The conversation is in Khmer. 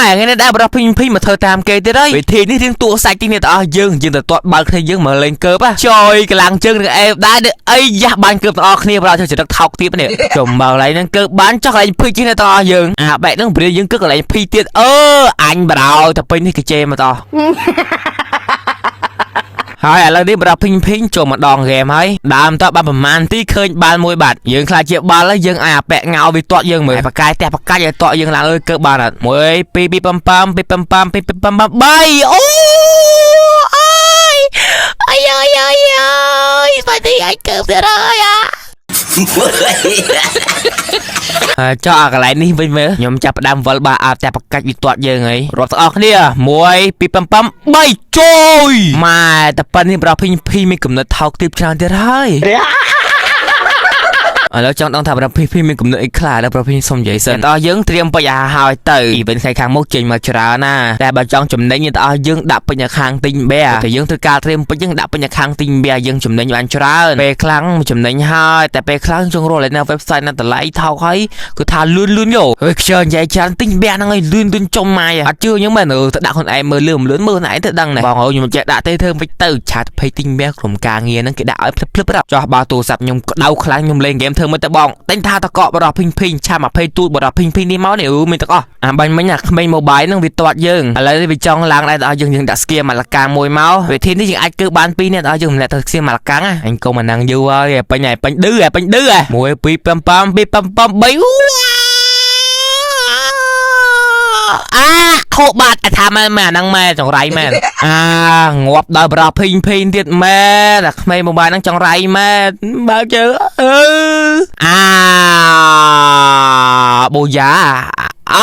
ថ្ងៃនេះដែរបរោះភីងភីងមកធ្វើតាមគេទៀតហើយវិធីនេះរៀងតួសាច់ទីនេះទាំងអស់យើងយើងទៅទាត់បាល់គ្នាយើងមកលេងកើបចយកម្លាំងជើងនឹងអេដែរអីយ៉ាស់បានកើបទាំងអស់គ្នាប្រហែលចរិតថោកទៀតនេះចុំមកកន្លែងហ្នឹងកើបបានចោះកន្លែងភីជាងទាំងអស់យើងអាបែកហ្នឹងព្រាយើងកើកន្លែងភីទៀតអឺអញបរោតែពេញនេះគេជេរមកតោះហើយឥឡូវនេះបរោះភីងភីងចូលមកដងហ្គេមហើយដើមតបានប្រហែលទីឃើញបាល់មួយបាត់យើងខ្លាចជាបាល់ហើយយើងឲ្យអាពាក់ងោវាទាត់យើងមើលបកាយផ្ទះបកាច់ឲ្យទាត់យើងឡើងលើកើបានអត់1 2 2 7 2 7 2 7 3អូអើយអាយអាយអាយអាយស្បែកទីអាចកើទៀតហើយអាចុះអាកន្លែងនេះវិញមើលខ្ញុំចាប់ផ្ដើមវិលបាអាតែបកាច់វាទាត់យើងហើយរាប់ទាំងអស់គ្នា1 2 5 3ជួយម៉ែតែប៉ិននេះប្រភីងភីមានកំណត់ថោកទាបច្រើនទៀតហើយឥឡូវចង់ដឹងថាប្រភេទភីមានកំណត់អីខ្លះដល់ប្រភេទសុំនិយាយសិនតោះយើងត្រៀមពេជ្រឲ្យហើយទៅអ៊ីវិនថ្ងៃខាងមុខចេញមកច្រើនណាតែបើចង់ចំណេញតោះយើងដាក់ពេជ្រឲ្យខាងទិញបែតែយើងធ្វើការត្រៀមពេជ្រយើងដាក់ពេជ្រឲ្យខាងទិញបែយើងចំណេញបានច្រើនពេលខ្លាំងចំណេញហើយតែពេលខ្លាំងចង់រកនៅ website ណាតម្លៃថោកហើយគឺថាលឿនលឿនយោហើយខ្ជិលនិយាយច្រើនទិញបែហ្នឹងឲ្យលឿនលឿនចុំម៉ាយអត់ជឿខ្ញុំមែនទៅដាក់ខ្លួនឯងមើលលឿនលឿនមើលខ្លួនឯងទៅដឹងដែរបងអើយខ្ញុំចេះដាក់ទេធ្វើមិនទៅឆាតភ័យទិញបែក្រុមការងារហ្នឹងគេដាក់ឲ្យភ្លឹបភ្លឹបចោះបើទូរស័ព្ទខ្ញុំក្តៅខ្លាំងខ្ញុំលេងហ្គេមធ្វើមិនទៅបងតែថាតកកបរោះភីងភីងឆា20ទូតបរោះភីងភីងនេះមកនេះអឺមានទាំងអស់អាបាញ់មិញអាក្មេង mobile ហ្នឹងវាទាត់យើងឥឡូវវាចង់ឡើងដែរដល់យើងយើងដាក់ស្គៀមលកាមួយមកវិធីនេះយើងអាចគឺបានពីរនាក់ដល់យើងម្នាក់ទៅស្គៀមលកាអញកុំអាហ្នឹងយូរហើយពេញហើយពេញឌឺហើយពេញឌឺហ៎1 2 5 5 2 5 5 3អាខោបាត់ថាមែនមែនអាហ្នឹងមែនចង្រៃមែនអាងាប់ដោយបរោះភីងភីងទៀតមែនអាក្មេងម៉ូបាលហ្នឹងចង្រៃមែនបើជើអឺអាបូយ៉ាអ